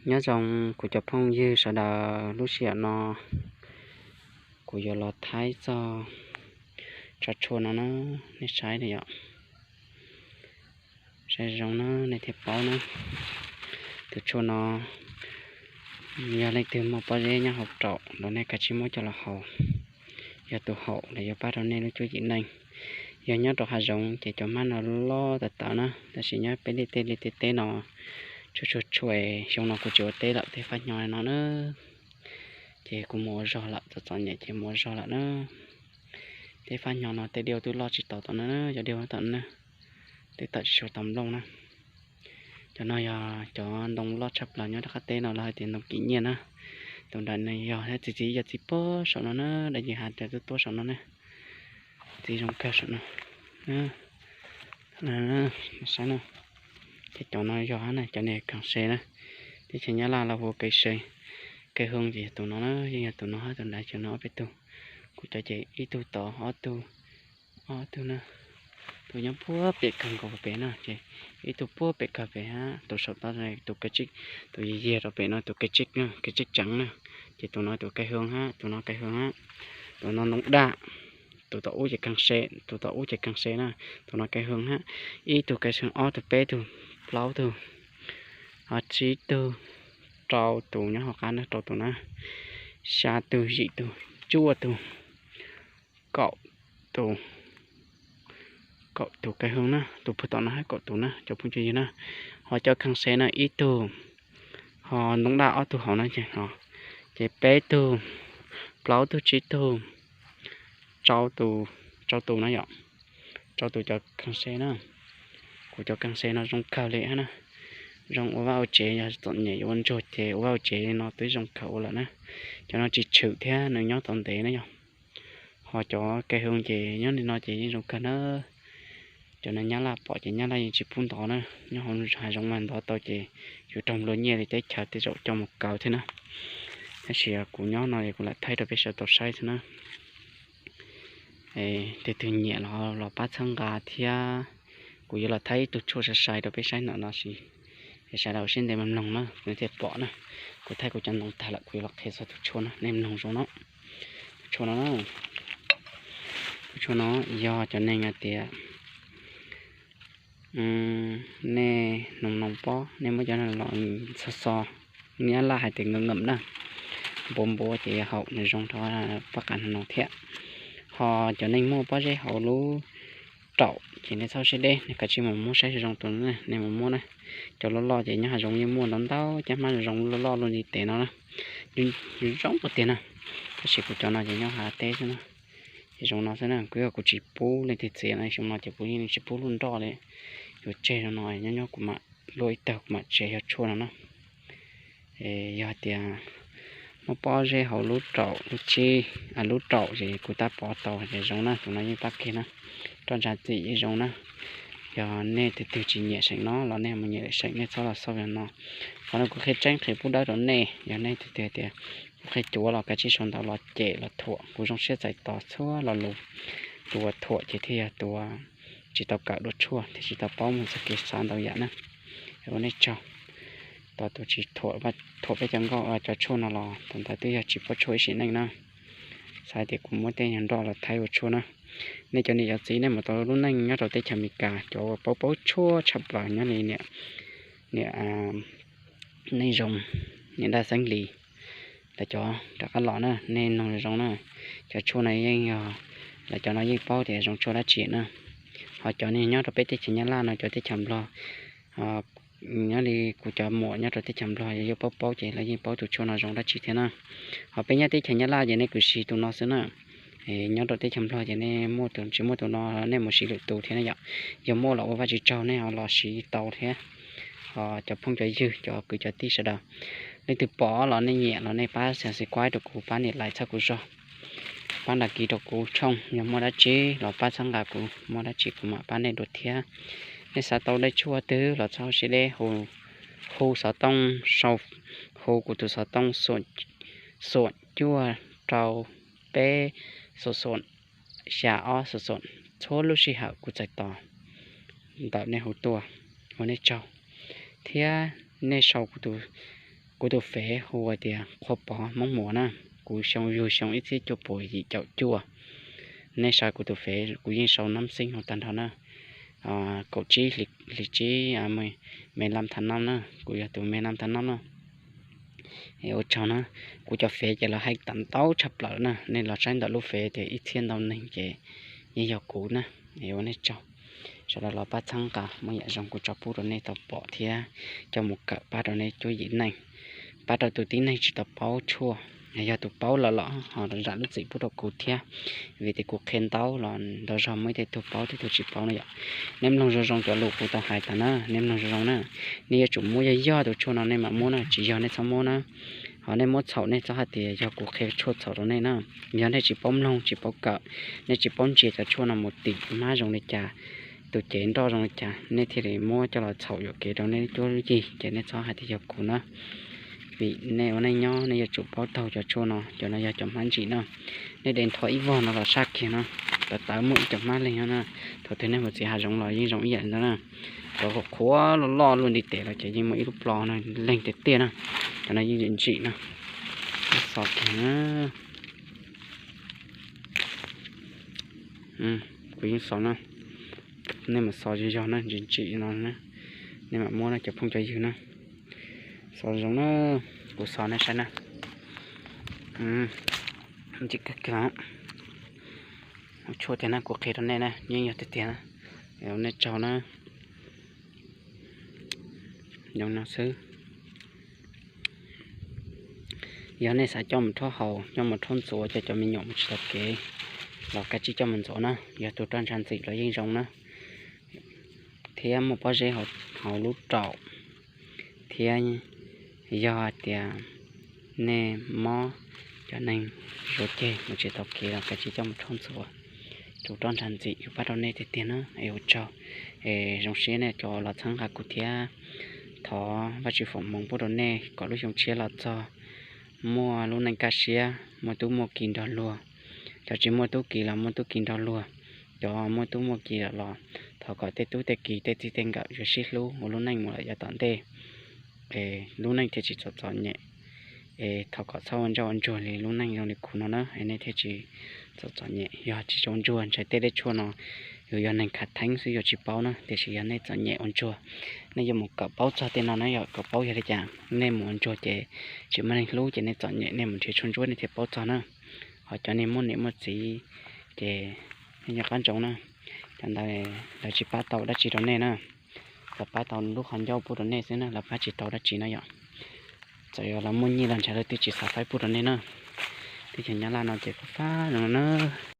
Nyob zoo kuv cov phooj ywg sawv daws, lub sij hawm no kuv yuav los thaij txog tsob tshuaj no na, nej saib na yom. Saib zoo na nej thiaj paub na. Tus tshuaj no yog leej twg muaj pob zeb nyob hauv raum los nej kav tsij muab coj los haus. Yog tus haum los yuav pab rau nej lub cuab yim neej. Yog nyob rau hav zoov ces cov hmab no loj tawv tawv na, tab sis nyob peb tej liaj tej teb no tshuaj tshuaj tshuaj, xyoo no kuv tsis ua teb lawm, tej fab hnyo no na. Ces kuv mus ua zog lawm, txom txom nyem ces mus ua zog lawm na. Tej fab hnyo no tej diav twb loj tsis tau tom no na, cov diav tom no na, twb tawm tsis tshua tau nplooj na. Cov no yog cov ntoo loj tshaj plaws nyob rau qab teb no lawv hais tias ntoo kim nyiaj na. Tus nram no yog txiv txiv yog txiv puag saum no na, dab yim hav cov tuaj tuaj saum no na. Txiv zoo kawg saum no. Saib na, ces cov no yog na, cov niag kheev se na. Teb chaws Nyab Laj lawv hu ua kev se, kev hwm ces yog tus no na, yeej yog tus no hab tus nrad, cov no ob peb tug. Kuv cov ces ib tug tod, ob tug, ob tug na. Tus nyob puag pem kawg nkaus pem no ces ib tug puag pem kawg pem hab, tus saum tod tus kev tsib, tus yig yig rau pem no tus kev tsib, kev tsib tseev na. Ces tus no tus kev hwm hab, tus no kev hwm hab, tus no ntoo daj, tus tom ub ces kheev se, tus tom ub ces kheev se na, tus no kev hwm hab, ib tug kev hwm, ob tug, peb tug, plaub tug, tsib tug, rau tus nyob hauv qab na, rau tus na, xya tug, yim tug, cuaj tug, kaum tus, kaum tus kev hwm na, tus puag tom no hab kaum tus na cov phooj cov ywg na. Ho cov kheev se na ib tug, ho ntoo daj ob tug hauv na ces, ces peb tug, plaub tug, tsib tug, rau tus, rau tus na yom, rau tus cov kheev se na. Kuv cov kheev se no zoo kawg li hab na, zoo ua vaj ua tsev, yog txom nyem yuav ua ntsuag ces ua vaj ua tsev no twb zoo kawg ua lawm na. Cov no tsis tshwm thiab nws nyob tau ntev na yom. Ho cov kev hwm ces nyob li no ces yeej zoo kawg na. Cov no Nyab Laj pom ces Nyab Laj yeej tsis pub ntov na, nyob hauv hav zoov mas ntov tau ces yuav raug nplua nyiaj li teb chaws tej zaum coj mus kaw thiab na. Tab sis kuv nyob no es kuv lam thaij rau peb sawv tau saib xwb na. Tus twg nyiam los los pab txhawb nqa thiab. Kuv yuav los thaij ib tug tshuaj sai sai rau peb saib ntawm no sis, es sawv daws sib ntev mloog na kuv thiaj pom na. Kuv thaij kuv cov ntoo tag lawm kuv yuav los qhia txog tus tshuaj no, nej mloog zoo no. Tus tshuaj no, tus tshuaj no yog cov neeg hais tias nej noog noog pob, nej muab cov no los xo xo, Nyab Laj hais tias nqam nqam na, npuav npuav ces yuav haum, nws zoo rau pob qa noog noog thiab. Ho cov neeg muaj pob zeb hauv lub raum ces nej txhob siab deb, nej kav tsij mus muab saib zoo tus, nej mus muab na. Cov loj loj ces nyob hav zoov yeej muaj ntau ntau, cov hmab zoo zoo loj loj luaj li tes no na, zoo tiag na. Tab sis kuv cov no ces nyob hav teb xwb na, ces zoo no xwb na. Kuv yog kuv tsis pub leej twg txiav no, xyoo no ces kuv yeej tsis pub lub nroj li. Yuav tseg zoo no, nyob nyob kuv mam luaj ib tawg kuv mam txiav yog tshuaj no na. Yog tias muaj pob zeb hauv lub raum lub tsib, lub raum ces kuv tab pov tau ces zoo na, tus no yeej pab kiag na. Roj ntsa txim yeej zoo na. Yog nej tus twg tsis nyiam seem no los nej mus nyiam seem, nej txhob los xauj yog no. Qhov no kuv qhia tseeb qhia pub dawb rau nej, yog nej tus twg tias kuv qhia cuav los kav tsij sau ntawv los cem los thuam, kuv zoo siab txais tos txhua lo lus. Tus uas thuam ces thiaj yog tus uas tsis tau kawm dua tshuaj thiab tsis tau paub mus txog kev xav ntau yam na. Ua nej tsaug. Tos tus tsis thuam, thuam peb cov nkauj cov tshuaj no los tus ntawd twb yog tsis paub tshuaj ib sim neej na. Xav tias kuv muab tej nyuag nroj los thaij ua tshuaj na. Nej cov niam cov txiv nej mus tau lub neej nyob rau teb chaws Amelikas, cov uas paub paub tshuaj tshaj plaws nyob li niam, niam, neej zoo, niam Ntaj Xeeb Lis, lawv cov rov qab los na, nej noog zoo na. Cov tshuaj no yeej yog, lawv cov no yeej paub tias zoo tshuaj dab tsi na. Ho cov niag nyob rau peb teb chaws Nyab Laj no, cov teb chaws Nplog, nyob li kuv cov muam nyob rau teb chaws Nplog yog yuav paub paub ces lawv yeej paub tus tshuaj no zoo dab tsi thiab na. Ho peb nyob teb chaws Nyab Laj ces nej khuv xim tus no xwb na. Nyob rau teb chaws Nplog ces nej muaj tus, tsis muaj tus no nej mus siv lwm tus thiab na yom. Yog muaj los ua vaj tsis tsaug, nej ho los siv tau thiab. Ho cov phooj cov ywg, cov kwv cov tij sawv daws, leej twg pom los nej nyiam los nej pab subscribe rau kuv, pab nias like txhawb kuv zog, pab đăng ký rau kuv tshooj. Yog muaj dab tsi los pab txhawb nqa kuv, muaj dab tsi kuv mam pab nej dua thiab. Nej xav tau dej tshuaj twg los txhob siab deb, hu xov tooj, hu kuv tus xov tooj xoom cuaj rau peb xoom xoom xya ob xoom xoom, txhua lub sij hawm kuv txais tos ntawm nej hu tuaj. Ua nej tsaug. Thiab nej sau kuv tus Kuv tus fev hu ua tias Qhua Pov Hmoob Muas na, kuv xyoo yug xyoo ib txhiab cuaj puas yim caum cuaj. Nej saib kuv tus fev kuv yeej sau nab xeeb hauv tag nrho na. Kaum tsib hli tsib, me lab thab nab na, kuv yog tus me lab thab nab na. Es ua tsaug na, kuv cov fev ces los hais tau ntau tshaj plaws na, nej los saib ntawm lub fev tias ib txhiab ntau neeg ces yeej yog kuv na. Es ua nej tsaug. Sawv daws los pab txhawb nqa muaj yam zoo kuv tso pub rau nej tau pom thiab coj mus kawm pab rau nej cuab yim neej, pab rau tus tib neeg tsis tau paub tshuaj. Yog tus paub lawm los ho zam lub txim pub rau kuv thiab, vim tias kuv qhia ntau los ntau zog muaj ib tug paub thiab ib tug tsis paub no yom. Nej mloog zoo zoo cov lus kuv tau hais tas na, nej mloog zoo zoo na. Nej yuav tsum muab yog yog tus tshuaj no nej mam muab na, tsis yog nej txhob muab na. Ho nej muab txhaum nej txhob hais tias yog kuv qhia tshuaj txhaum rau nej na. Yog nej tsis paub mloog tsis paub kawm, nej tsis paub ntsia cov tshuaj no mus tim hmab zoo li cas, tus cev nroj zoo li cas, nej thiaj li muab coj los txhaum yuam kev rau nej cuab yig ces nej txhob hais tias yog kuv na. Vim nej ua neej nyob nej yuav tsum paub taug cov tshuaj no, cov no yog cov hmab ntsim na. Nej de nthos ib vog no los saj kiag no, tawv tawv muaj ib co hmab leeg no na. Thaum twg nej mus txiav hav zoov los yeej zoo ib yam li ntawd na. Cov qhuav loj loj luaj ntiv tes los ces yeej muaj ib lub plo no leeg tiag tiag na. Cov no yeej ntsim na. Xos kiag na. Kuv yeej xos na. Nej mam xos yog yog na, ntsim ntsim no na. Nej mam muab na cov phooj cov ywg na. Xos zoo na, kuv xos nej saib na. Ntsim kawg kawg. Tshuaj tiag na, kuv qhia rau nej na, yeej yog tiag tiag na. Nej tsaug na. Zoo no xwb. Yog nej xav coj mus rhaub haus, coj mus rhaub ntxuav coj cov me nyuam mus tsis tau kev los kav tsij coj mus ntxuav na, yog tus roj ntsha ntxim los yeej zoo na. Thiab muaj pob zeb hauv lub raum, thiab yog hais tias nej mob cov neeg zuav ceg mus tsis tau kev los kav tsij coj mus rhaub ntxuav, tus roj ntsha ntxim yuav pab rau nej tiag tiag na. Es ua tsaug, es zoo siab nej cov los txhawb nqa kuv thiab. Thov Vajtswv foom hmoov pub rau nej kom lub xyoo tshiab los txog muaj lub neej kaj siab, muaj tub muaj ki nrog luag. Cov tsis muaj tub ki los muaj tub ki nrog luag. Cov muaj tub muaj ki lawm los thov kom tej tub tej ki tej txij tej nkawm yuav sib hlub ua lub neej mus lawm yav tom ntej, es lub neej thiaj tsis txom txom nyem. Es thov kom txhob ua ntsoj ua ntsuag li lub neej zoo li kuv no na, es nej thiaj tsis txom txom nyem. Yog tsis txom ntsuag ntshai tej dej tshuaj no yus yog neeg khav theeb xwb yuav tsis paub na, tiam sis yog nej txom nyem ua ntsuag, nej yuav mus kawm paub txog tej no na, yog kawm paub yog li cas, nej mus ua ntsuag ces tsis muaj neeg hlub ces nej txom nyem nej mus nrhiav tshuaj ntsuab nej thiaj paub txog na. Ho cov neeg muaj niam muaj txiv ces nej nco qab ntsoov na, cov ntawd lawv tsis pab tau dab tsi rau nej na, lawv pab tau lub qhov ncauj pub rau nej xwb na, lawv pab tsis tau dab tsi na yom. Txawm yog lawv muaj nyiaj los ntshe lawv twb tsis xav faib pub rau nej na. Teb chaws Nyab Laj no ces fab fab no na.